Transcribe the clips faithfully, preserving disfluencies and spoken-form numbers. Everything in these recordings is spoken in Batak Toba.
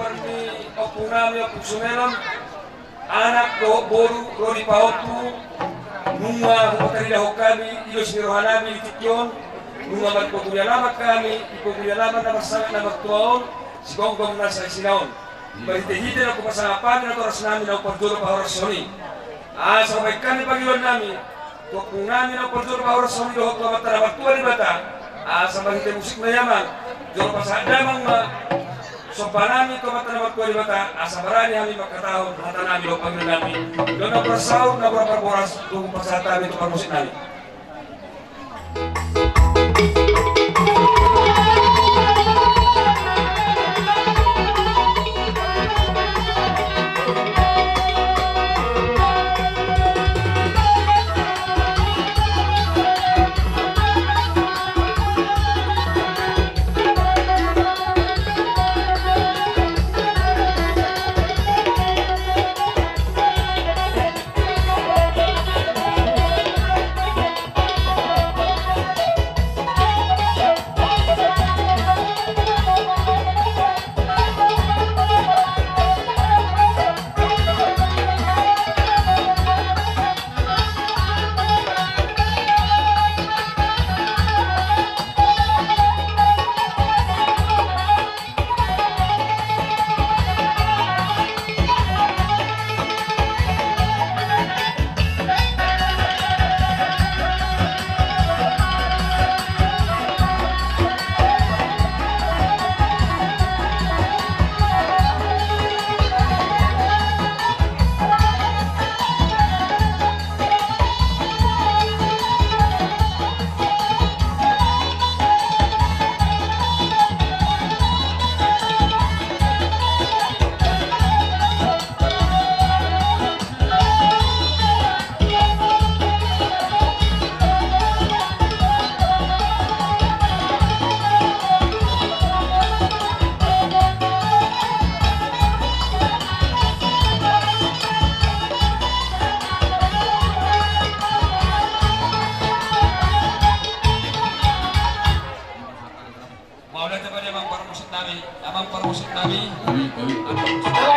Ni ompung nami, Ompung Sumelam, anak dohot boru ro di pahompu, nunga hupataridahon hami idos ni roha nami di tingki on, nunga marpangula-ula ma hami di pangula-ula na marsangap na martua on, sigomgom na saisina on. Marhite-hite na hupasangap hami natoras nami naung parjolo pahorashon i. Asa baen hami pangidoan nami, tu ompung nami naung parjolo pahorashon i dohot tu Amanta na martua Debata, asa marhite musik na i amang, jolo pasahat damang ma somba nami tu Amanta na martua Debata, asa barani hami mangkatahon hata nami dohot pangidoan nami. Dohot na boras saur, na boras parboras, dung pasahat hami tu parmusik nami. Mauliate ma di amang parmusik nami, amang parmusik nami. Amang parmusik nami.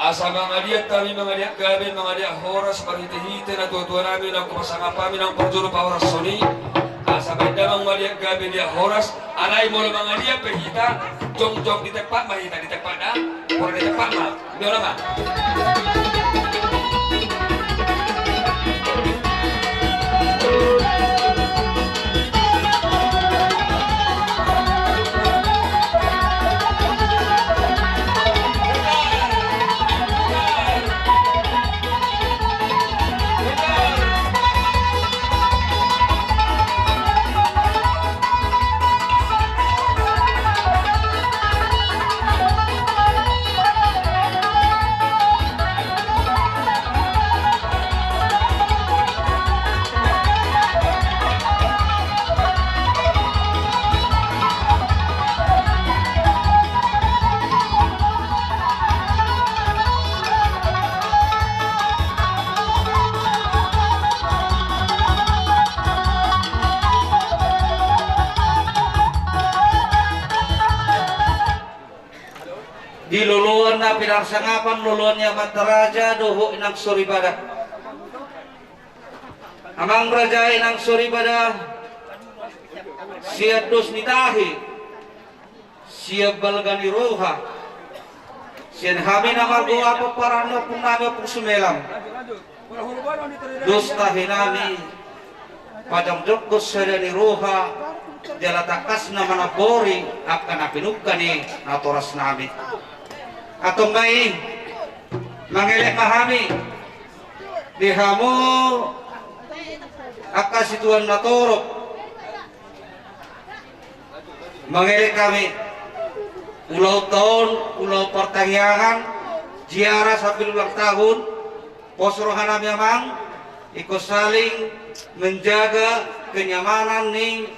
Asa mangaliat hami, mangaliat gabe, mangaliat horas, marhite-hite natua-tua nami naung hupasangap hami naung parjolo pahorashon i. Asa baen damang ma liat gabe liat horas. Alai molo mangaliat pe hita, jongjong di tempat ma hita, di tempat da. Molo di tempat ma. Molo ma. Di loloan na pinarsangapan, loloan ni amanta raja dohot inang soripada. Amang raja, inang soripada, sian dos ni tahi, sian balga ni roha, sian hami na margoar pomparan ni ompung nami Ompung Sumelam. Dos tahi nami, pajongjongkon sada ni roha, jala tangkas na manambori angka na pinungka ni natoras nami. Antong ma i, mangelek ma hami di hamu angka situan na torop. Mangelek hami, ulaonta on ulaon partangiangan, ziarah sambil ulang tahun. Pos roha nami amang, ingkon saling menjaga kenyamanan ni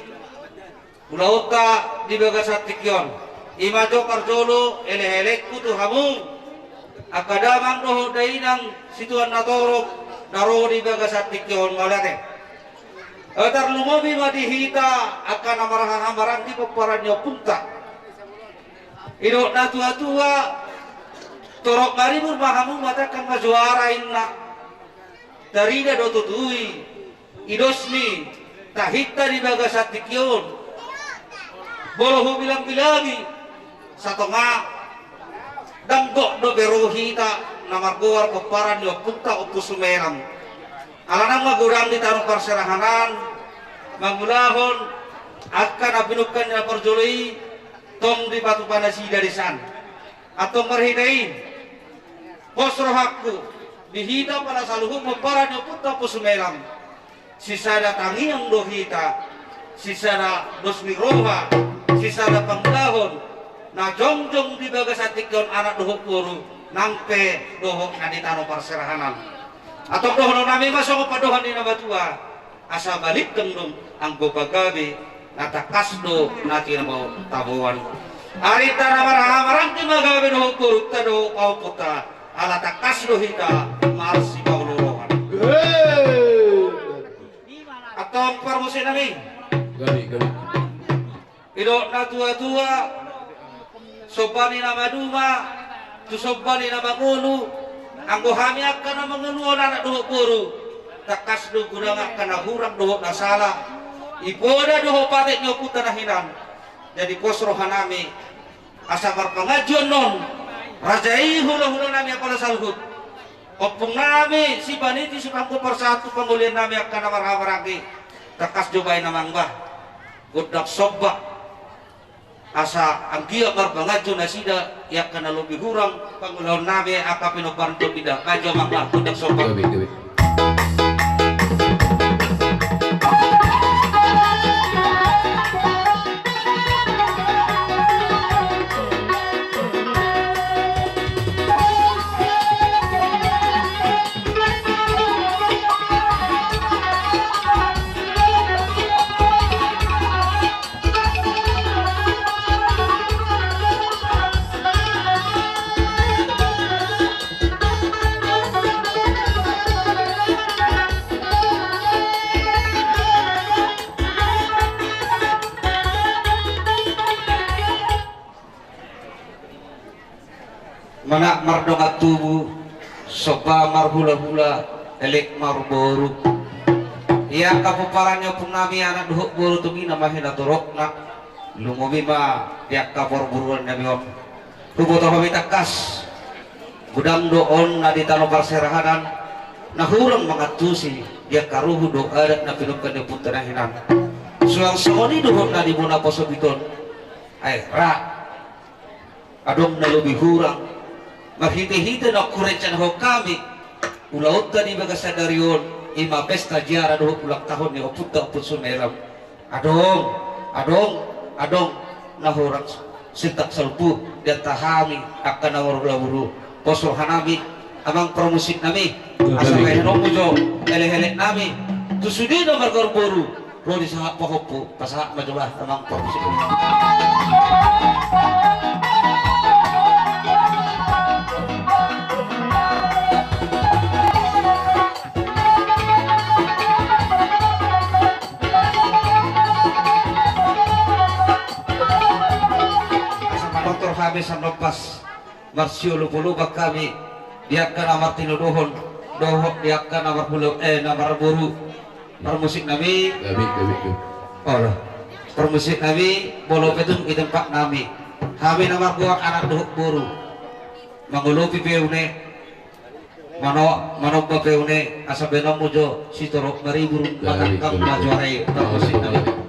ulaonta di bagasan tingki on. I ma jo parjolo elek-elekku tu hamu angka damang dohot dainang situan na torop na ro di bagasan tingki on, mauliate. Eh, tarlumobi ma di hita angka na marhaha maranggi pomparan ni ompunta. Didok na tuatua, torop maribur ma hamu, manghatahon ma juara inna. Tarida do tutu i, i dos ni tahinta di bagasan tingki on. Molo hubilangbilangi, satonga, ndang gok dope ro hita na margoar pomparan ni ompunta Ompu Sumelang. Alana ma godang di tano parserahan an, mangulahon angka na pinungka ni na parjolo i, tong dipatupa nasida di san. Antong marhite i, pos rohangku, di hita pala saluhut pomparan ni ompunta Ompu Sumelang. Sisada tangiang do hita, sisada dos ni roha, sisada pangulahon, na jongjong di bagasan tingki on anak dohot boru, nang pe dohot na di tano parserahan an. Antong dohonon nami ma songon pandohan ni na matua, asa balintang do anggo pagabe, na tangkas do na tinaboan. Arinta na marhahamaranggi ma gabe dohot borunta dohot pahompunta, ala tangkas do hita marsipaolooloan. Antong parmusik nami. Gabe, gabe. Didok na tuatua, somba ni na maduma tu somba ni na mangolu. Anggo hami angka na mangolu on anak dohot boru, tangkas do godang angka na hurang dohot na sala, di poda dohot patik ni ompunta na hinan. Jadi pos roha nami, asa marpanganju annon raja i hulahula nami apala saluhut, ompung nami sipaniti sipanggo parsatu panggolian nami angka na marhahamaranggi, tangkas do baen amang bah gondang somba. Asa anggiat marpanganju nasida i angka na lobi hurang pangulahon nami angka pinomparna. Tong inda panganju amang bah gondang somba. Gabe, gabe. Manat mardongan tubu, somba marhulahula, elek marboru. Di angka pomparan ni ompung nami anak dohot boru, tong i nama hinatorokna. Lumobi ma di angka parboruon nami on. Huboto hami tangkas, godang do on na di tano parserahan an na hurang mangantusi di angka ruhut dohot adat na pinungka ni ompunta na hinan. Suang songon i dohot na di bona poso biton. Ai ra, adong na lobi hurang. Marhitehite na hurencanahon hami ulaonta di bagasan sadari on, i ma pesta ziarah dohot ulang tahun ni ompunta Ompu Sumelang. Adong, adong, adong na hurang sintak salpu di antara hami angka na marhulahula. Pos roha nami, amang parmusik nami, asa baenonmu jo elekelek nami tu sude na margoar boru. Ro di sahat pahompu, pasahat ma jo bah amang parmusik. Asa manortor hami sian nompas. Marsiolopolopan hami di angka na martinodohon dohot di angka na marhula, eh, na marboru. Parmusik nami. Gabe, gabe, gabe. Olo. Parmusik nami, molo pe tung i tempat nami. Hami na margoar anak dohot boru, mangolopi pe une, mano-, manomba pe une, asa baenonmu jo sitorop maribur. Gabe, matangkang gabe, ma gabe. Juara i, parmusik nami. Gabe.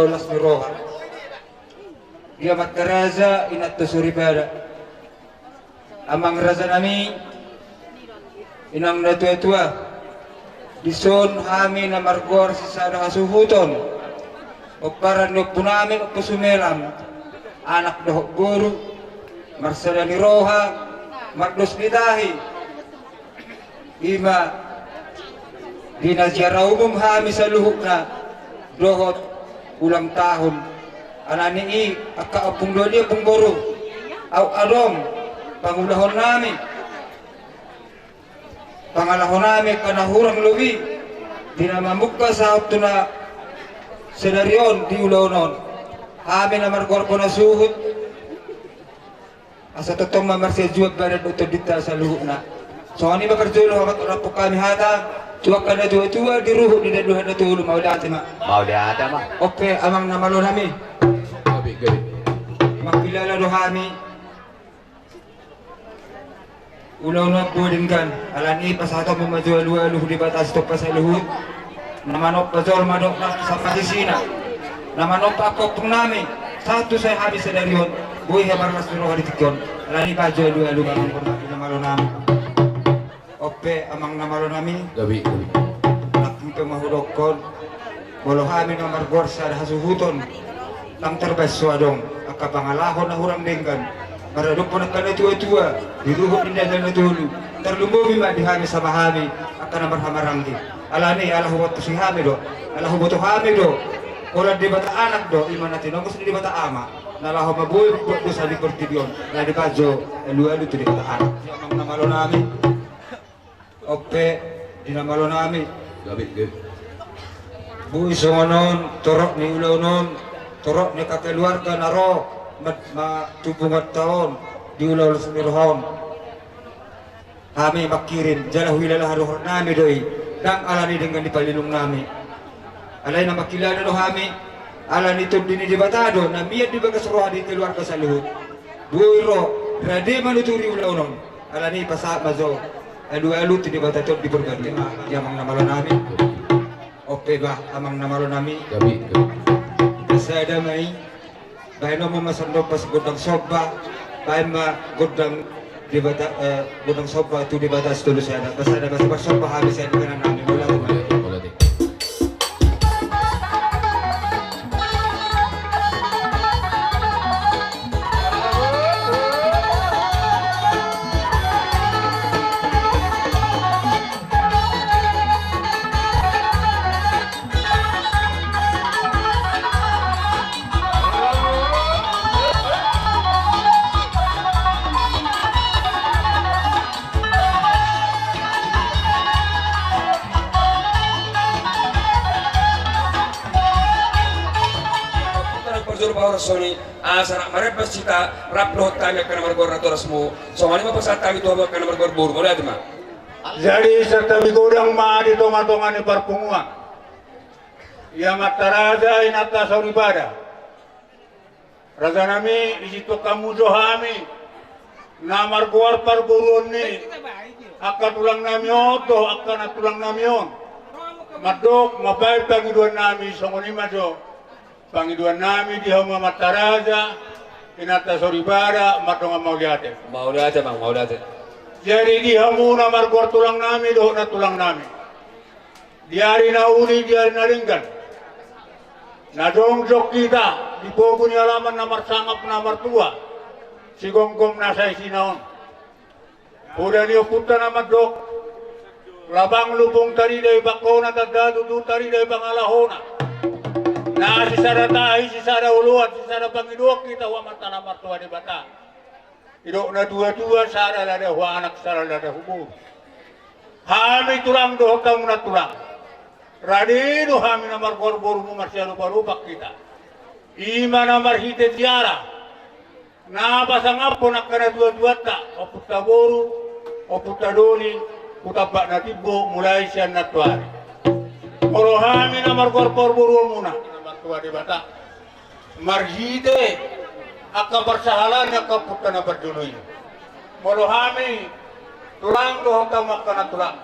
las ni roha. Di amanta raja, inanta soripada, amang raja nami, inang na tuatua, dison hami na margoar sisada hasuhuton, pomparan ni ompu nami, Ompu Sumelam, anak dohot boru, marsada ni roha, mardos ni tahi. Ima di na ziarah umum hami saluhutna dohot ulang tahun. Alani i, angka ompung doli, ompung boru, aut adong pangulahon nami, pangalaho nami angka na hurang lobi di na mamungka sahat tu na sadari on di ulaon on. Hami na margoar bona suhut, asa tongtong ma marsianjuan badan dohot tondinta saluhutna. Songon i ma parjolo, hami manghorhon hami hata tu angka na tuatua di ruhut ni na dua na tolu. Mauliate ma. Mauliate ma. Ope, amang na malo nami. Gabe, gabe. Mangkilala do hami ulaon on boi denggan. Alani i, pasahatonmu ma jo alualu tu Debata Sitompa saluhut, na manompa jolma dohot na sampang isina, na manompa angka ompung nami sahat tu sai hami sadari on, boi hea marlas ni roha di tingki on. Alani i, bahen jo alualu, amang na malo nami. Ope, amang na malo nami. Gabe, gabe. Nang pe ma hudokkon, molo hami na margoar sada hasuhuton, ndang tarbahen so adong angka pangalaho na hurang denggan maradophon angka na tuatua di ruhut ni na dua na tolu. Tarlumobi ma di hami sama hami angka na marhahamaranggi. Alani i, ala huboto hami do, ala huboto hami do, holan Debata Anak do, ima na tinongos ni Debata Ama, na laho mambuat dosa di portibi on. Alani i, bahen jo alualu tu Debata Anak. Amang na malo nami. Ope, di na malo nami. Gabe, gabe. Boi songon on torop ni ulaon on, torop ni angka keluarga na ro ma-, ma-, tu bunganta on di ulaon las ni roha on. Hami mangkirim jala huhilala haroronami do i, ndang alani denggan ni palilung nami. Alai na mangkilala do hami, alani Tondi ni Debata do na mian di bagas roha ni keluarga saluhut. Boi ro rade manuturi ulaon on. Alani i, pasahat ma jo alualu tu Debata Tondi Purba Dima, di amang na malo nami. Ope bah, amang na malo nami. Gabe, gabe. Pasada ma i, bahenonmu ma songon gondang somba, bahen ma gondang Debata, eh, gondang somba tu Debata Sitolusada. Pasada ma, pasomba hami sian inganan nami. Mauliate ma. Mauliate. Parjolo pahoras soni, asa rap marembas hita, rap dohot hami angka na margoar natorasmu. Songon i ma pasahat hami tu hamu angka na margoar boru. Mauliate ma. Jadi santabi godang ma di tongatonga ni parpunguan. Ia amanta raja, inanta soripada. Rajanami, isi tongtong hamu jo hami na margoar parboruon ni angka tulangnami on dohot angka nantulangnami on. Mandok mambahen pangidoannami, songon i ma jo pangidoannami di hamu amanta raja, inanta soripada, mardongan mauliate. Mauliate, amang, mauliate. Jadi di hamu na margoar tulangnami dohot nantulangnami, di ari na uli, di ari na denggan, na jongjong hita di pogu ni alaman na marsangap na martua, Sigomgom na saisina on. Poda ni ompunta na mandok: Labang lumbung tarida i bangkona, tanda tutu tarida i pangalahona. Na sisada tahi, sisada oloan, sisada pangidoan hita tu Amanta na martua Debata. Didok na tuatua: Sada lada hu anak, sada lada hu boru. Hami tulang dohot hamu nantulang, rade do hami na margoar borumu, marsiadopadopan hita. I ma na marhite ziarah na pasangaphon angka na tuatuanta, ompunta boru, ompunta doli, tu tambak na timbo, mulai sian nantoari. Molo hami na margoar parboruonmuna, na martua Debata, marhite angka parsahalan ni angka ompunta na parjolo i. Molo hami tulang dohot hamu angka nantulang,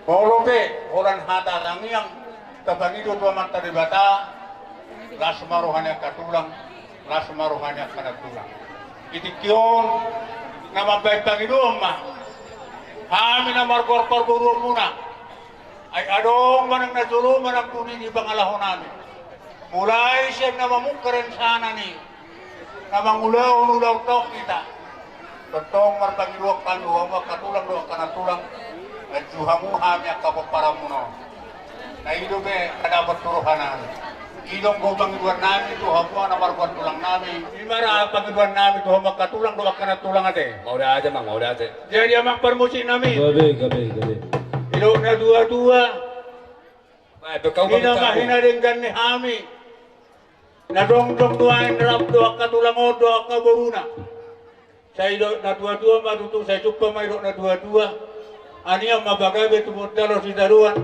molo pe holan hata tangiang tapangido tu Amanta Debata, Las ma roha ni angka tulang, las ma roha ni angka nantulang. Di tingki on na mambahen pangidoan ma hami na margoar parboruonmuna. Ai adong manang na jolo manang tu di pangalahonami, mulai sian na mamungka rencana ni na mangulahon ulaonta on hita. Tongtong marpangidoan hami tu hamu angka tulang dohot angka nantulang, manjou hamu hami angka pomparanmuna on. Na i dope na dapot tu rohanami. I do anggo pangidoannami tu hamu na margoar tulangnami. I ma ra pangidoannami tu hamu angka tulang dohot angka nantulang, ate. Mauliate, Amang, mauliate. Jadi, Amang parmusiknami, gabe, gabe, gabe. Didok natuatua, bae pe kau, i nama paminta hina denggan ni hami na jongjong nuaeng rap do angka tulang on dohot angka boruna. Sai didok natuatua ma tutu, sai jumpa ma didok natuatua. Anian ma pagabe, tumundalhon sitadoan.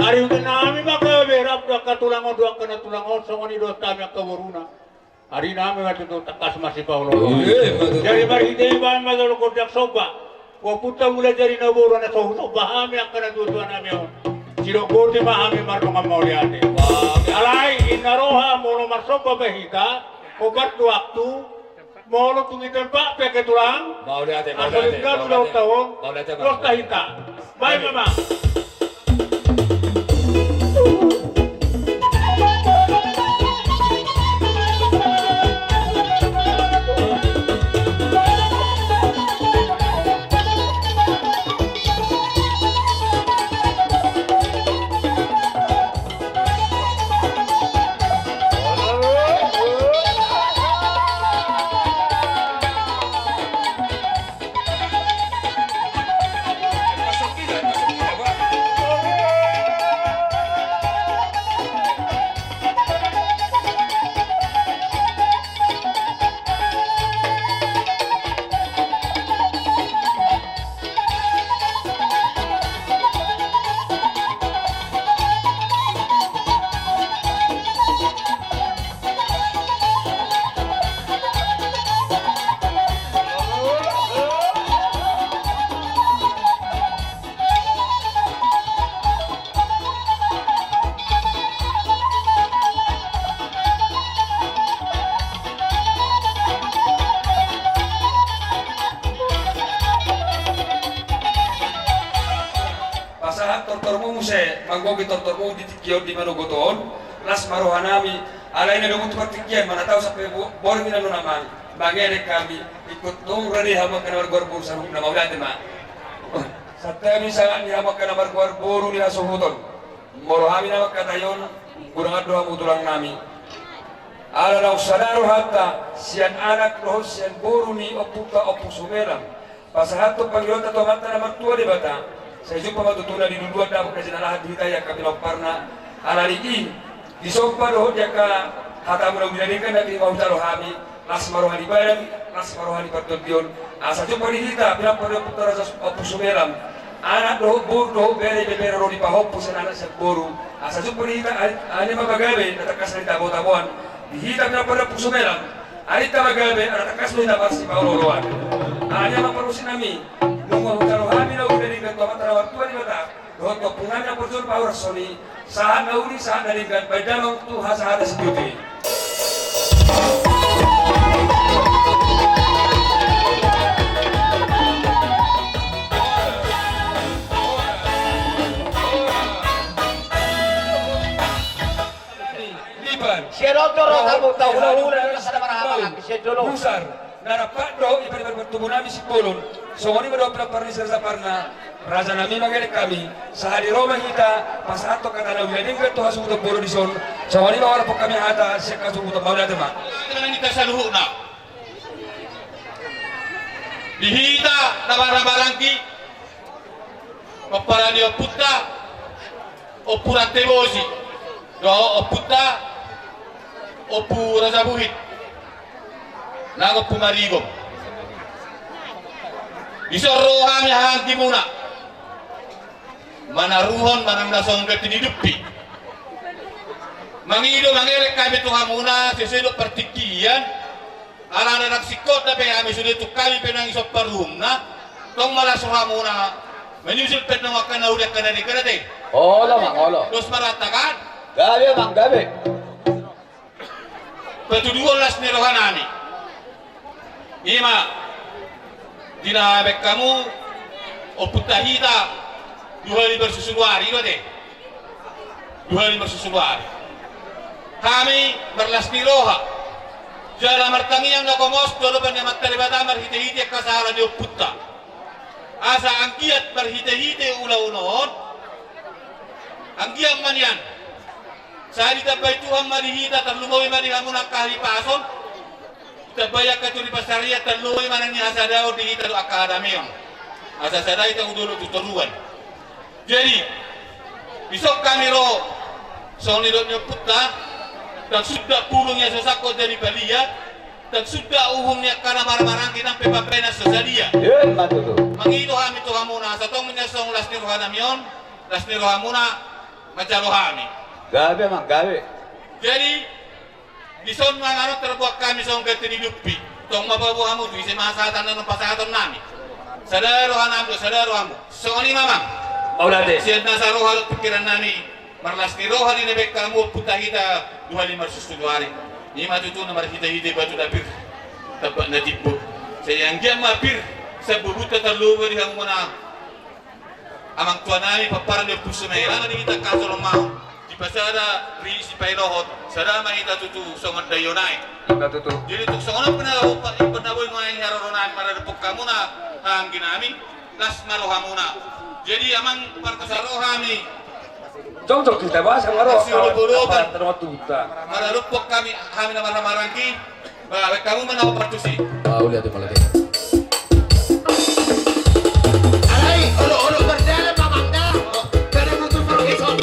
Ari utinami ma gabe rap do angka tulang on dohot angka nantulang on, songon i dohot hami angka boruna. Arinami ma tutu tangkas masipaolooloan. Jadi marhite i baen ma jolo gondang somba tu ompunta Mulajadi Naboru na so husomba hami angka natuatuanami on. Sidok boti ma hami mardongan mauliate. Alai inna roha, molo marsomba pe hita, hombar do waktu. Molo tung i tempat pe, angka tulang, mauliate, mauliate, mauliate. Dos ta hita. Baen ma, Amang. Pasahat tortormu muse, manggohi tortormu di tingki on di manogot on. Las ma rohanami, alai na domu tu partingkian, mana tahu sampe bo-, borngin annon, Amang. Mangelek hami, ingkon tung rade hamu angka na margoar boru saluhutna, mauliate ma. Santabi sahat ni hamu angka na margoar boru ni hasuhuton. Molo hami na mangkatai on, undangan do hamu tulangnami. Ala naung sada rohanta sian anak dohot sian boru ni ompunta Ompu Sumelang, pasahathon pangidoanta tu Amanta na martua Debata, sai jumpa ma tutu na di duduan dapot na jinalahan di hita i angka pinaparna. Alani i, di somba dohot di angka hatamu na umdinadingkan na pinaparjalo hami, las ma roha ni badan, las ma roha ni partondion. Asa jumpa di hita pinapar ni ompunta raja Ompu Sumelang, anak dohot boru dohot bere, bebere ro di pahompu sian anak sian boru. Asa jumpa di hita, ale ma pagabe na tangkas na nitabotaboan. Di hita pinapar ni Ompu Sumelang, arinta ma gabe na tangkas do hita masipaolooloan. Alani i, Amang parmusiknami, nunga hujalo hami na umdinadingkan tu Amanta na martua Debata dohot tu ompungnami na parjolo pahoras on i, sahat na uli, sahat na denggan, baen damang tu hasahatan sitiotio i. Iban. Sian on do ro tamu, tahu na hula na sada marhahamaranggi sian jolo. Pusar. Na rap dohot iban-iban partubunami Simbolon. Songon i ma dohot pinapar ni Raja Parna. Rajanami, mangelek hami. Sahat i ro ma hita pasahathon hata na umdinadingkan tu hasuhuton boru dison. Songon i ma mangalap hami hata sian hasuhuton, mauliate ma. Hita saluhutna. Di hita na marhahamaranggi, pomparan ni ompunta Ompu Rantebosi dohot ompunta Ompu Raja Buhit nang Ompu Marigom. Dison ro hami hahaanggimuna manaruhon manang na songon ganti ni dumpi. Mangido mangelek hami tu hamuna, sesuai dohot partingkian. Alana ndang singkop dope hami sude, tung hami pe nang dison paruhumna. Tong ma las rohamuna manyusul pe nang angka na uli, angka na denggan, ate. Olo, Amang, olo. Dos ma rohanta kan? Gabe, Amang, gabe. Patuduhon las ni rohanami. Ima, di na baen hamu ompunta hita dua hali marsusuluari, i do ate. Dua hali marsusuluari. Hami marlas ni roha jala martangiang na gomos tu adopan ni Amanta Debata marhitehite angka sahali ni ompunta. Asa anggiat marhitehite ulaon on, anggiat ma nian sai ditambai Tuhan ma di hita, tarlumobi ma di hamuna angka hahipason, ditambai angka turi pansarian, tarlumobi ma nang ni hasadaon di hita dohot angka hadameon, asa sada hita tu dolok tu toruan. Jadi, dison hami ro, songon nidok ni ompunta, ndang suda pulung ia so sangkot jadi palia, ndang suda uhum ni angka na marhahamaranggi nang pe pambahenan so sadia. Ima tutu. Mangido hami tu hamuna, asa tong nian songon las ni rohanami on, las ni rohamuna manjalo hami. Gabe, amang, gabe. Jadi, dison ma nangkin tarbuat hami songon ganti ni dumpi. Tong ma paboa hamu tu ise ma hasahatan na pasahatonnami. Sada rohanami do, sada rohamu. Songon i ma, amang. Mauliate. Sian nasa roha dohot pingkirannami, marlas ni roha di na baen hamu ompunta hita dua hali marsusuluari. Ima tutu na marhitehite batu na pir, tambak na timbo. Sai anggiat ma pir sambubunta, tarlumobi di hamuna amang tuanami, pomparan ni Ompu Sumaila, di hita angka jolma on, dipasada ri sipaelohon, sada ma hita tutu songon daion i. Ima tutu. Jadi tung songon on pe na boi nuaeng haroronami maradophon hamuna, angginami, las ma rohamuna. Jadi amang, marlas roha hami. Jongjong hita bahas, maro. Maradophon hami, hami na marhahamaranggi. Ba, baen hamu ma na partusi. Mauliate, mauliate. Alai, olo, olo, berjalan, Mamang, dah. Dari mutu profesor.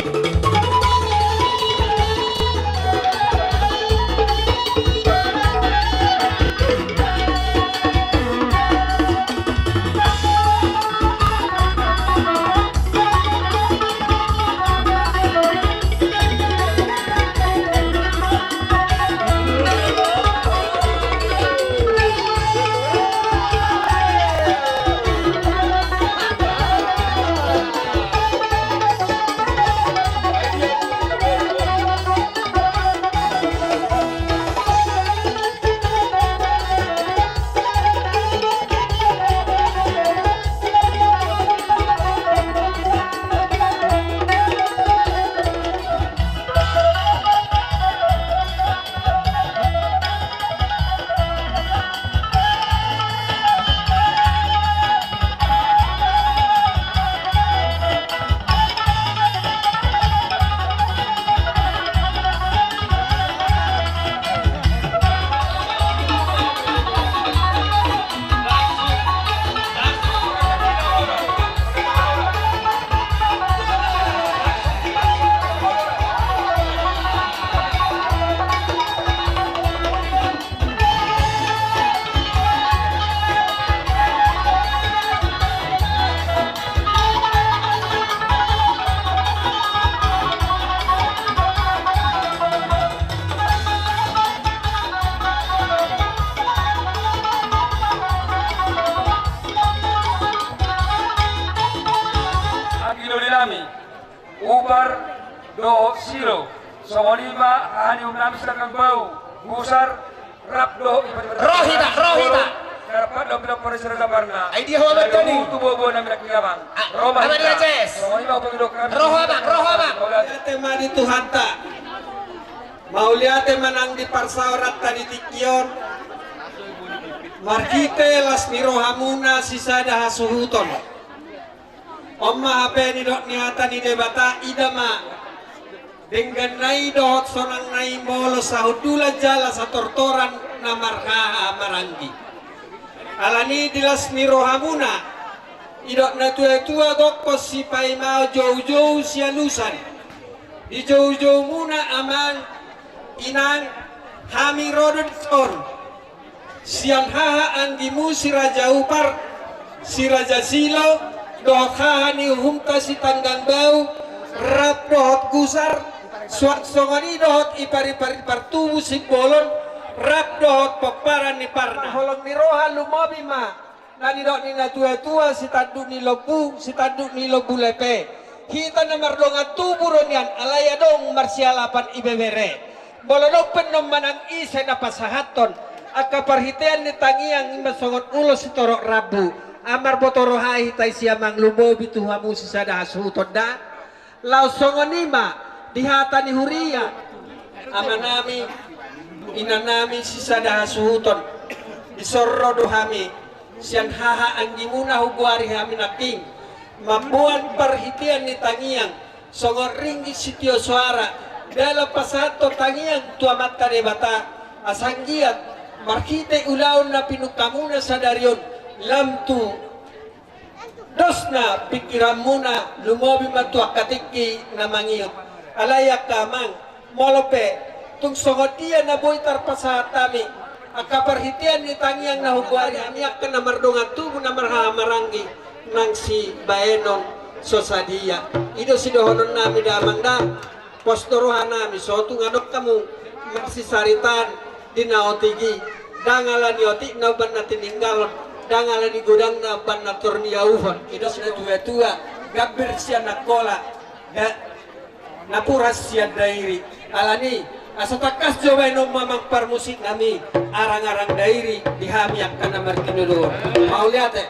Anggi doli nami, Upar dohot Silo, songon i ma haha ni uhum nami Sitanggang Bau, Gusar, rap dohot i pariparipar. Ro hita, ro hita. Rap dohot pinompar ni Si Raja Parna. Ai dia ho, Abang Joni. Tubuan nami nangkin, amang. Ah, ro ma hita. Songon i ma hupangidok hami. Ro ho, Abang, ro ho, Abang. Mauliate ma di Tuhanta. Mauliate ma nang di parsaoranta di tingki on. Marhite las ni rohamuna sisada hasuhuton. On ma hape nidok ni hata ni Debata, ida ma dengganna i dohot sonangna i molo sahundulan jala satortoran na marhahamaranggi. Alani i di las ni rohamuna, didok natuatua, gokhon sipaimaon, joujou sialusan. Di joujoumuna amang inang, hami ro do dison. Sian haha anggimu Si Raja Upar, Si Raja Silo, dohot haha ni uhumta Sitanggang Bau, rap dohot Gusar, suang songon i dohot i pariparipar tubu Simbolon, rap dohot pomparan ni Parna. Holong ni roha lumobi ma na nidok ni natuatua, sitanduk ni lombu, sitanduk ni lombu lepe. Hita na mardongan tubu do nian, alai adong marsialapan ibebere. Molo dope non manang ise na pasahathon angka parhitean ni tangiang i ma songon ulos sitorop rambu, amar boto roha i hita i sian amang, lumobi tu hamu sisada hasuhuton da. Laos songon i ma di hata ni huria, amanami, inanami sisada hasuhuton, dison ro do hami sian haha anggimuna hugoari hami nangkin mamboan parhitean ni tangiang songon ringgit sitio soara, dalan pasahathon tangiang tu Amanta Debata, asa anggiat marhite ulaon na pinungkamuna sadari on, lam tu dosna pingkiranmuna, lumobi ma tu angka tingki na mangihut. Alai angka amang, molo pe tung songon dia na boi tarpasahat hami angka parhitean ni tangiang na hugoari hami angka na mardongan tubu na marhahamaranggi, nang sibahenon so sadia. I do sidohononnami da amang da. Pos do rohanami, so tung adong hamu marsisaritaan di na otik i, ndang ala ni otikna umbahen na tininggalhon, ndang ala ni godangna umbahen na torniauhon. I do sian natuatua, gambir sian Angkola, da-, napuran sian Dairi. Alani, asa tangkas jo bahenon ma amang parmusiknami arangarang Dairi di hami angka na martinodohon. Mauliate.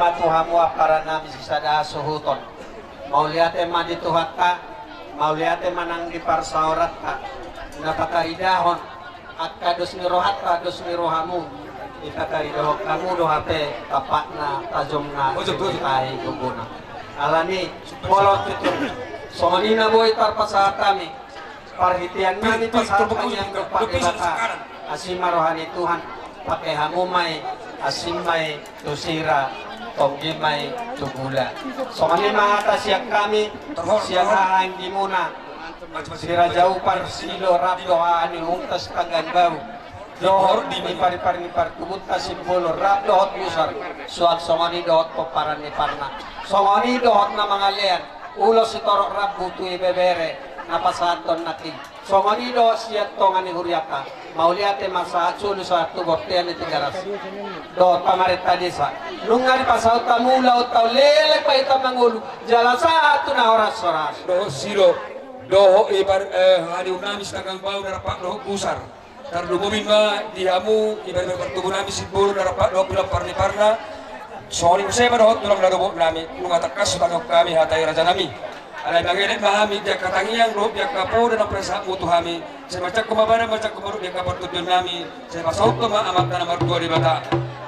Tu hamu amparan nami sisada suhuton. Mauliate ma di Tuhanta, mauliate ma nang di parsaoranta, na pataridahon angka dos ni rohanta, dos ni rohamu, dipataridahon hamu do hape tampakna tajomna, ojok, ojok, tahi gogona. Alani, molo tutu songon i na boi tarpasahat hami, parhitean nami pasahat hami anggo pake bata, asi ma roha ni Tuhan, pake hamu ma i, asi ma i tu sira, tonggi ma i tu gula. Songon i ma hata sian hami, sian haha anggimuna, si Raja Upar Silo rap dohot haha ni Untas Tanggang Bau, dohot di paripar ni partuburta Simbolon rap dohot Gusar, suang songon i dohot pomparan ni parna. Songon i dohot na mangalean, ulos sitorop rambu tu ibebere, na pasahathon nangkin. Songon i do sian tonga ni hurianta, mauliate ma sahat solu sahat tu bontean ni Tigaras dohot pamarenta desa. Nunga dipasaut hamu ulaonta on, leleng ma hita mangolu, jala sahat tu na horas-horas. Dohot Silo, dohot i par, eh, haha ni unami Sitanggang Bau na rap dohot Gusar. Tarlumobi ma di hamu, i paripar ni partubu nami Simbolon na rap dohot pinomparniparna. Songon i muse ma dohot tulang na dobot nami, nunga tangkas hutangihon hami hata i raja nami. Alai mangelek ma hami di angka tangiang dohot di angka poda na pasahatmu tu hami. Sai manjangkon ma badan, manjangkon ma dolok di angka partondion nami. Sai pasauthon ma Amanta na martua Debata.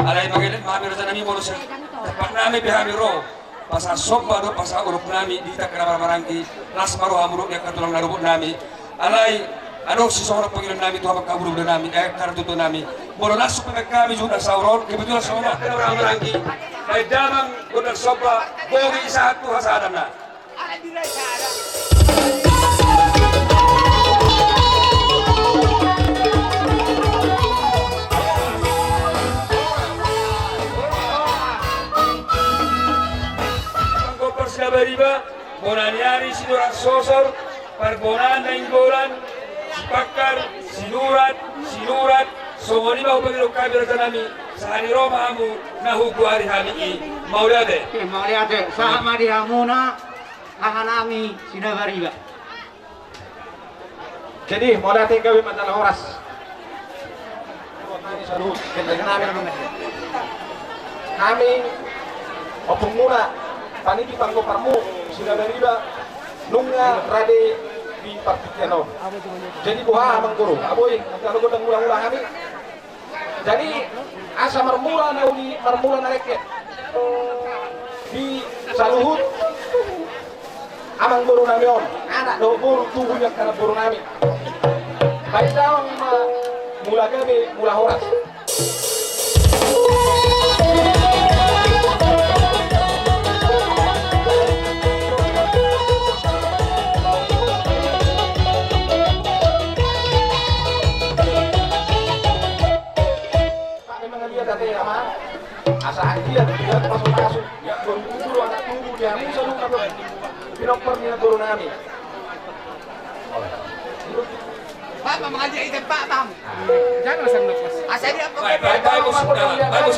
Alai mangelek ma hami raja nami, molo sai tempat nami pe hami ro, pasahat somba dohot pasahat olop nami di hita angka na marhahamaranggi. Las ma rohamu dohot di angka tulang na dobot nami. Alai adong sisongon pangidoan nami tu hamu angka bulu-bulu nami, eh, angka na tuatua nami. Molo langsung pe hami jumpa saur on, kebetulan songon angka na marhahamaranggi, baen damang gondang somba, boi sahat tu hasahatanna. Pangkompar Sinabariba, bona ni ari Sinurat Sosor, Parbonaan Nainggolan, Sipangkar, Sinurat, Sinurat. Songon i ma hupangido hami raja nami, sahat ni ro ma hamu na hugoari hami i. Mauliate. Eh, mauliate. Sahat ma di hamuna, haha nami Sinabariba. Jadi, mauliate, gabe ma jala horas. Hami, ompungmuna, panitia pangkomparmu Sinabariba, nunga rade di partingkian on. Jadi, boha, Amangboru, ah, boi, jalo godang mula-mula hami. Jadi, asa marmula na uli, marmula na lengket di saluhut amangboru nami on, anak dohot boru, tubu ni angka namboru nami. Baen damang ma mula gabe, mula horas. Pake mangaliat ate, Amang. Asa anggiat, anggiat pasu-pasu, anggiat boru tubu, anak tubu di hamu saluhut, pinompar ni namboru nami. Pak, Pak, mangaliat ate, Pak, Bang. Jangan sampai lepas. Asa dia apa? Baik, baik, baik, bagus, bagus, bagus.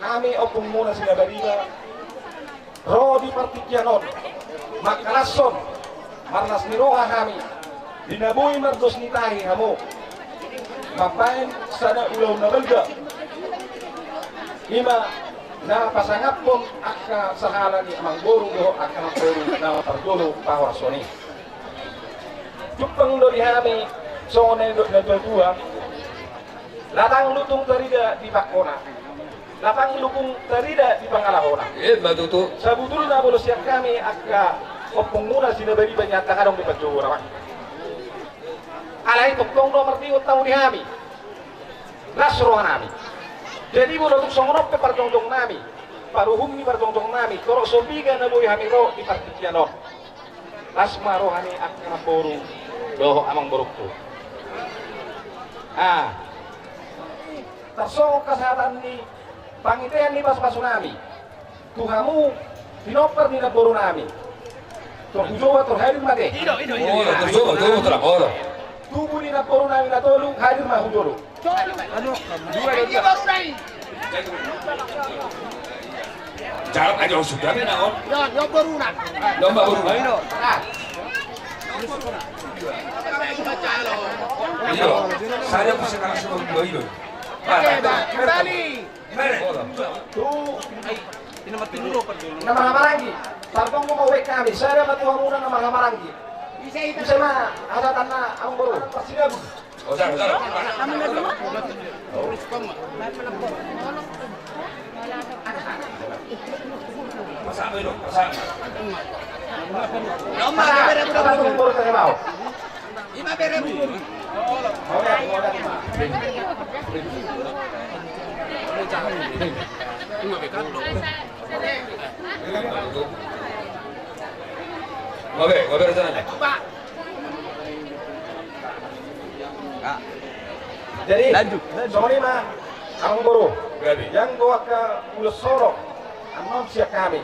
Hami ompungmuna Sinabariba ro di partingkian on mangkalashon marlas ni roha hami di na boi mardos ni tahi hamu mambaen sada ulaon na balga, i ma na pasangaphon angka sahala ni amangboru dohot angka namboru na parjolo pahorashon i. Jumpang do di hami songon na nidok ni natuatua, latang lutung tarida di pangkona, latang lutung tarida di pangalahona. Ima tutu. Sabutulna molo sian hami angka ompungmuna Sinabariba, i ndang adong di panjouon, Amang. Alai tongtong do mardingot hamu di hami, las roha nami. Jadi molo tung songon on pe parjongjong nami, paruhum ni parjongjong nami, torop so piga na boi hami ro di partingkian on, las ma roha ni angka namboru dohot amangborungku. Ah. Tarsongon hasahatan ni pangidoan ni pasupasu nami tu hamu pinompar ni namboru nami. Tor hujou, tor hadir ma ate. Ido, ido, ido. Oh, tor hujou, hujou, tor hujou. Tubu ni namboru nami na tolu hadir ma hu jolo. Jawab aja, oh, sudah be na on. Domba boru. Iyo, saya bisa kasih domba itu. Kembali. Tu. Ai, ina mati dulu, Pak, dulu. Na marhaha-maranggi. Tartonggo ma uek hami, sada ma tu hamuna na marhaha-maranggi. Ise ma asa tanna amang boru. Pasidabun. Oh, sada, sada. Pasidabun. Pasidabun. Pasidabun. Ima bere buru. Ima be kan do. Ima be, ima be rencana. Jadi, lanjut, lanjut. Songon i ma, amang boru. Jadi. Yang goak ke ulos soro. Annon sian hami.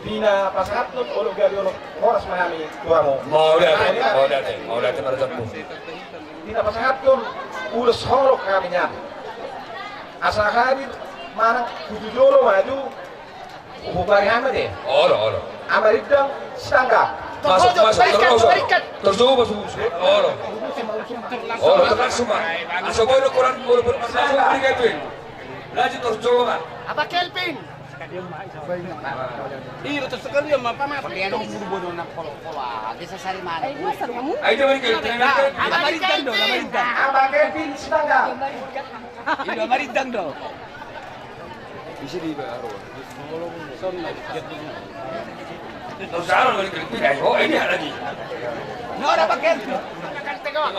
Di na pasahathon, olo gabe olo horas ma hami tu hamu. Mauliate, mauliate, mauliate marajammu. Di na pasahathon ulos holong hami nian. Asa hadir manang tu jolo maju. Hubari hami de. Olo, olo. Ama Rindang Sitanggang. Masuk, masuk, terus, terus. Terus, masuk. Olo. Olo, terus, semua. Asa boy lo kurang, olo, bermasalah, beri gabe. Lanjut terus, coba, Pak. Apa Kelvin? Iya, terus sekali ya, apa, apa? Pakai anu buru bodoh nak kolo-kolo, ah, desa Sarimana. Ayo, coba dikit. Nah, Ama Rindang do, Ama Rindang. Ama Kevin Sitanggang. Iya, Ama Rindang do. Bisa di Baro. Son lagi. Terus sekarang lagi keripik, ayo, oh, ini ada lagi. Nora pakai. Oh,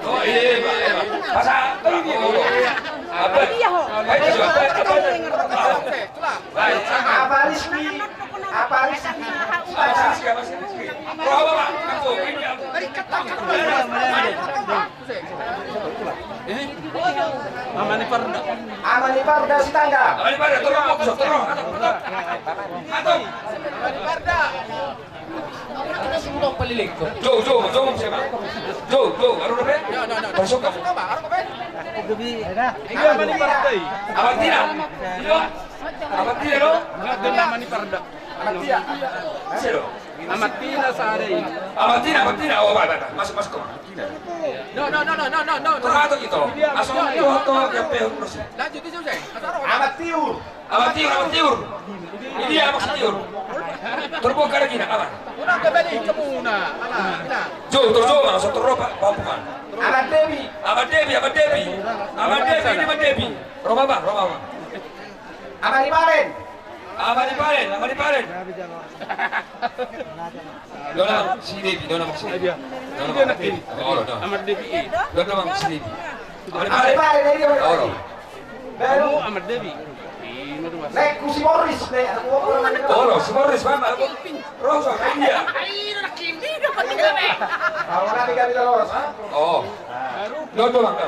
oh, iya, iya, iya. Masa, apa? Iya, ho. Apa? Apa? Apa? Apa Rizky, apa Rizky, apa Rizky, apa Rizky? Roha Bapak, aku, ini aku. Ini? Ama ni Parda. Ama ni Parda Sitanggang. Ama ni Parda, tolong, tolong, tolong. Atong. Ama ni Parda. Jou, jou, jou, jou, jou, aru dope? Masuk, masuk. Iya, Ama ni Parda i. Ama Tina. Iya. Ama Tina, lo? Ama ni Parda. Ama Tina. Siapa, lo? Ama Tina sada i. Ama Tina, Ama Tina. Oh, baik, baik, baik. Masuk, masuk, Ama Tina. No, no, no. Terhato kita. Asal kita yang pehon terus. Lanjut, lanjut, lanjut. Ama Tiur. Ama Tiur, Ama Tiur. Ini dia Ama Tiur. Terbuka lagi, nak, Ama. Orang kembali ke muna. Mana? Mana? Jou, terus, jou, Ama, so terus, Pak, Pak, bukan. Ama Devi. Ama Devi, Ama Devi. Ama Devi, ini Ama Devi. Roha Bapak, Roha Bapak. Ama ni Paren. Ama ni Paren, Ama ni Paren. Dona, si Devi, dona, si Devi. Dona, si Devi. Oh, dona. Ama Devi. Dona, si Devi. Ama ni Paren. Ama ni Paren, ini Ama ni Paren. Oh, dona. Baru Ama Devi. Nek ku si Boris, nek. Oh, si Boris, mana? Rosa, kan dia. Tahu nanti kami kalau Rosa. Oh. Dua, dua, Bang.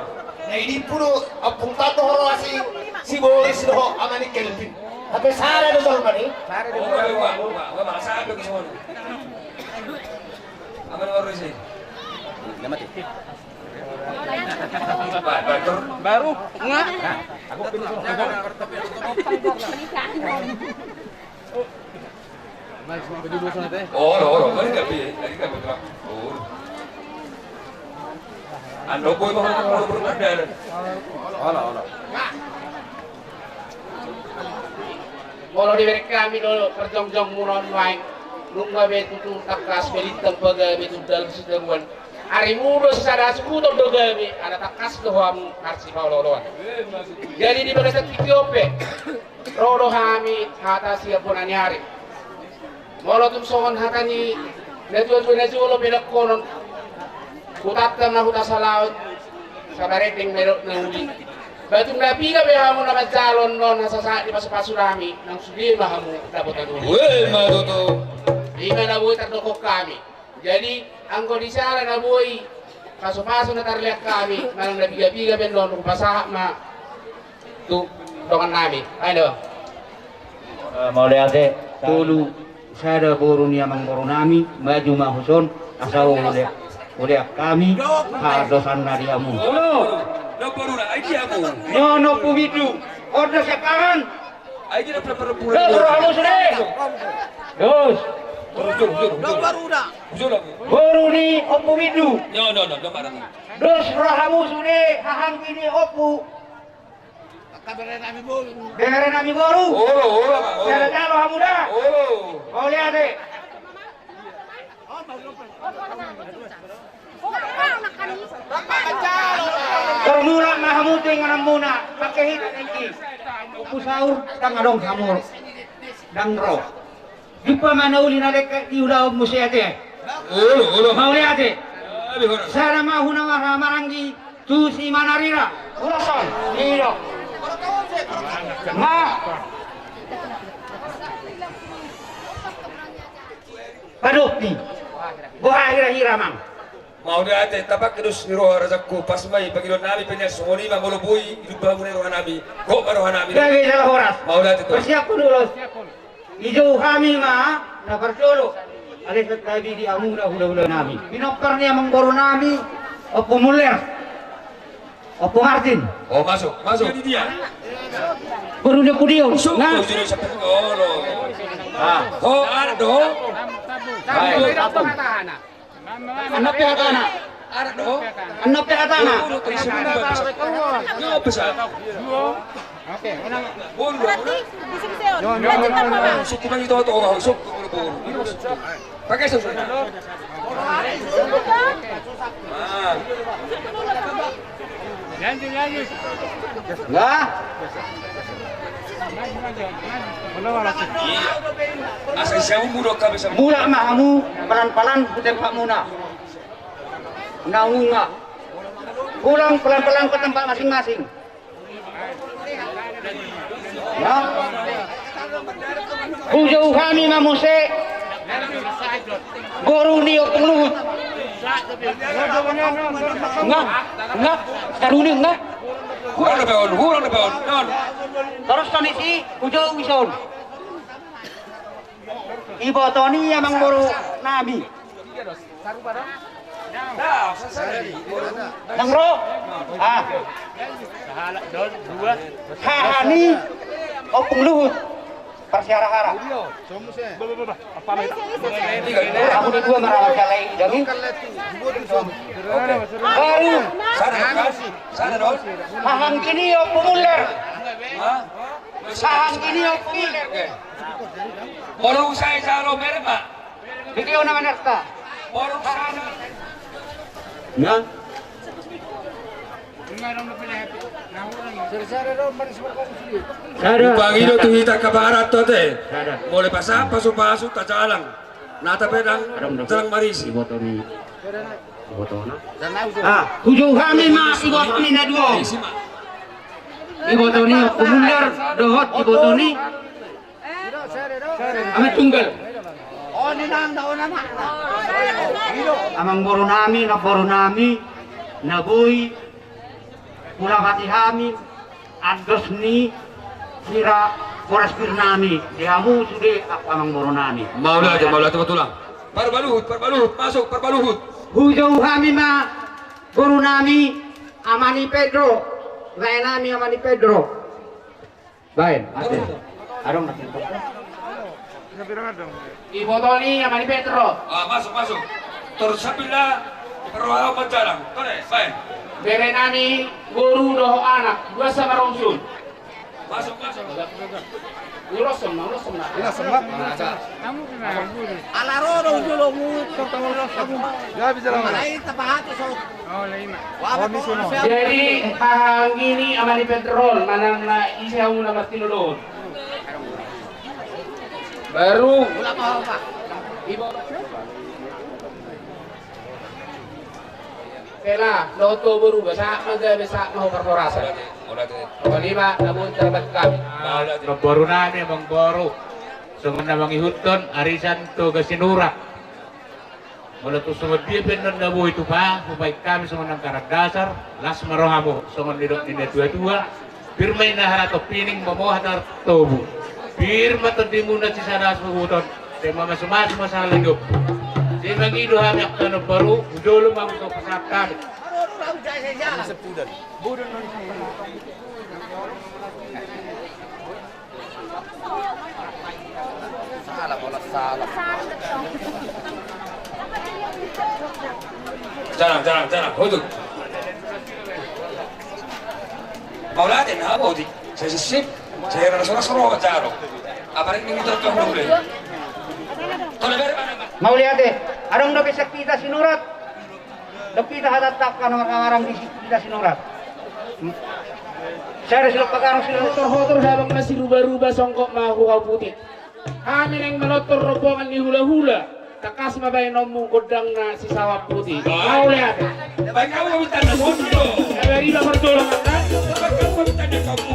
Nah, ini pun ompung tau do ho roha si, si Boris dohot ama ni Kelvin. Tapi sada do jolma ni. Sada do. Oh, wah, wah, wah, wah, wah, sada do semua. Ama ni Boris i. Nama ti? Baru, nga. Aku pilih semua. Olo, olo, mari ka pe, mari ka pe, oh. Ando boy, mau, mau bertanda. Olo, olo. Molo dibereng hami do parjongjong muna on nuaeng, nunga be tutu tangkas be lintang pagabe tu dalan sitaruan. Arimu do sisada suhuton do gabe, ala tangkas do hamu marsipaolooloan. Jadi di bagasan tingki on pe, ro do hami hata sian bona ni ari. Molo tung songon hata ni natuatua na jolo pe dongkonon, hutanta ma huta salaon, sabarendeng ma didok na uli. Ba tung na piga pe hamu na manjalo annon hasasahat ni pasupasu nami, nang sude ma hamu dapotan uli. Ue ma tutu. Ima na boi tardok hami. Jadi anggo di siala na boi pasupasu na tarlean hami manang na pigapiga pe annon, hupasahat ma tu dongan nami. Ai do. Eh, mauliate, tolu sada boru ni amangboru nami, maju ma huson, asa ho mauliate. Mauliate hami, hadosan na di hamu. Olo, na baru na, ai di hamu. Nyono pumidu, ondo siapangan. Ai di na perlu. Dos rohamu sude. Dos. Dos, dos, dos. Dos baru na. Dos. Boru ni Ompu Mindu. Nyono, nyono, nyono, nyono. Dos rohamu sude, hahanggi ni ompu. Bere nami boru. Bere nami boru. Olo, olo, olo. Sada jalo hamu da. Olo. Mauliate. Tor mulak ma hamu tu ingananmuna, pake hita tingki. Ompu Saur, ndang adong hamu. Ndang ro. Jumpa ma na uli na dengke di ulaon muse ate. Olo, olo. Mauliate. Sada ma huna marhaha maranggi tu si Manarira. Ulos on. Iyo. Ma. Padopi. Boha hira-hira, Amang? Mauliate, tapangke dos ni roha rajanku, pas ma i pangidoan nami pe nian, songon i ma molo boi dilumba hamu i roha nami, gok ma roha nami. Gabe jala horas. Mauliate tu. Persiapkon ulos. Dijou hami ma na parjolo. Alesan tabi di hamu na hula-hula nami. Pinompar ni amangboru nami, Ompu Muller. Ompu Martin. Oh, masuk, masuk. Di dia. Boru ni Ompu Dion. Masuk. Nah. Oh, sudah sampai. Oh, lo. Ah. Oh, ada dong. Baik. Annon pe hatana. Annon pe hatana. Mulak ma hamu palan-palan tu tempatmuna. Nunga pulang palan-palan ke tempat masing-masing. Hujou hami ma muse boru ni Ompung Luhut. Nga, nga, taruni nga. Hurang dope on, hurang dope on. Torus songon i, hujou ison. Iboto ni amangboru nami. Ndang ro. Ah. Haha ni Ompung Luhut. Parsiara-hara. Amun i dua marawa jalai daging. Baru. Hahanggi ni Ompung Muller. Hahanggi ni Ompung Muller. Molo sai jalo mere ma. Video nama nerta. Nah. Sada. Pangido tu hita angka paharanto ate. Sada. Molo pasahat pasu-pasu tajalang. Nata pe ndang jalang marisi. Iboto ni. Ibotona. Ah, hujou hami ma iboto ni na dua on. Iboto ni Ompung Muller dohot iboto ni Amak Tunggal. Amangboru nami, namboru nami, na boi hulapati hami andos ni sira boras pir nami di hamu sude amangboru nami. Mauliate, mauliate ma tulang. Parbaluhut, Parbaluhut, masuk Parbaluhut. Hujou hami ma boru nami, Ama ni Pedro, lae nami Ama ni Pedro. Baen, ate. Adong na pintu. Iboto ni Ama ni Pedro. Ah, masuk, masuk. Tor sabila roha manjalang. Tore, baen. Bere nami boru dohot anak, dua sama rongsun. Masuk, masuk. Ulos sama, ulos sama. Ulos sama. Ala ro do jolo mu. Ya, bisa lah. Alai tapahat so. Jadi hahanggi ni Ama ni Pedro manang na ise hamu na martinodohon. Baru. Sela, loto boru, sahat ma gabe, sahat ma ho parhorasan. Tolima na bontar bat kami. Namboru nami, amangboru. Songon na mangihuthon arisan Toga Sinurat. Molo tung songon dia pe annon na boi tupa, hubaen hami songon angka anak dasar, las ma rohamu, songon nidok ni na tua-tua, pir ma inna harato pining, mamoha tartobu. Pir ma tondimuna sisada suhuton, sai mamasu-masu ma sahala ni ompu. Mangido hami angka na baru, jolo ma mangihut pasahat hami. Salah, bola salah. Jarang, jarang, jarang. Huduk. Mauliate, na boti. Saya sisip, saya rasa rasa roh jaro. Apa ini kita tahu boleh? Kalau dari mana? Mauliate, adong dope sian hita sinurat. Dope hita hatangkon na marhamarang di hita sinurat. Saya ada silop pakarang silop. Hotor-hotor habang na siruba-ruba songkop ma huhau putih. Hami naeng manortor rombongan ni hula-hula. Tangkas ma baenonmu gondangna si Sawah Putih. Mauliate. Baen hamu ma tanda sondo. Baen hamu ma tanda sondo.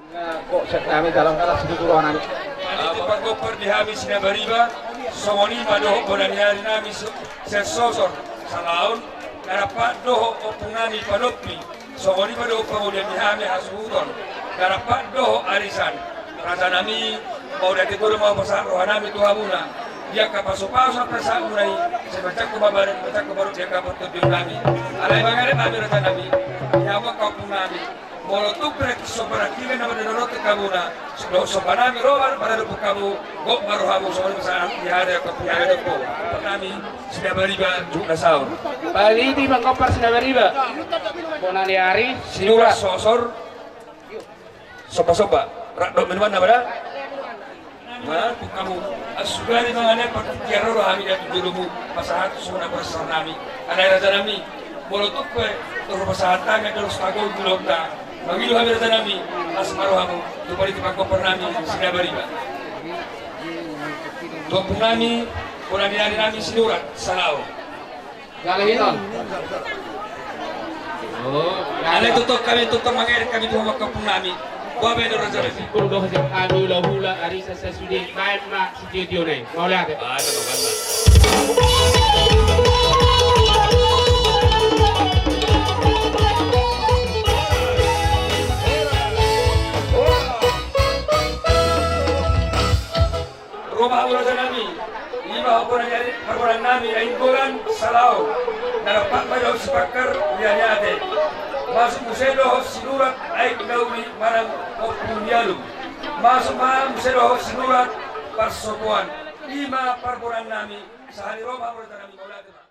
Kok siap nami dalam kalas di guru nami. Panggompar di hami Sinabariba, songon i ma dohot bona ni ari nami Sensosor Salaon, na rap dohot ompung nami Panompi, songon i ma dohot pangolian ni hami hasuhuton, na rap dohot arisan. Raja nami, mauliate do ma hupasahat roha nami tu hamuna. Di angka pasupasu na hupasahat muna i, sai manjangkon ma badan, manjangkon ma roti di angka partondion nami. Alai mangalap hami raja nami, di hamu angka ompung nami. Molo tung pe tingki somba nangkiningan na mandok roti hamuna, dohot somba nami ro ma mandok hamu, gok ma rohamu songon i ma sahat di hata ni angka ompung nami. Nami Sinabariba juguk na saur. Pangidi panggompar Sinabariba. Bona ni ari Sinurat Sosor. Somba-somba. Rap dohot minuman na bada. Manang tu hamu, asugari mangalap partingkian ro do hami di hatuan jolomu, pasahat tu songon na parsar nami. Alai raja nami, molo tung pe torus pasahat hami, torus tanggo di ulaonta. Mangido hami raja nami, las ma rohamu, tu panitia panggompar nami Sinabariba. Tu ompung nami, bona ni ari nami Sinurat Salaon. Jala hinon. Oh, alai tongtong hami, tongtong mangerek hami tu hamu angka ompung nami. Boha ma i do raja nami. Simbur dohot sian hami hulahula, ari sasasude, baen ma sitio-tio na i. Mauliate. Baen ma, baen ma. Ro ma hamu raja nami, i ma bona ni ari parbonaennami Nainggolan Salaon, na rap ma dohot si Pangkar Rianiate. Masuk muse dohot Sinurat Aek Nauli manang Ompu ni Alum. Masuk ma muse dohot Sinurat Parsopoan. I ma parbonaennami, sahali ro ma hamu raja nami, mauliate ma.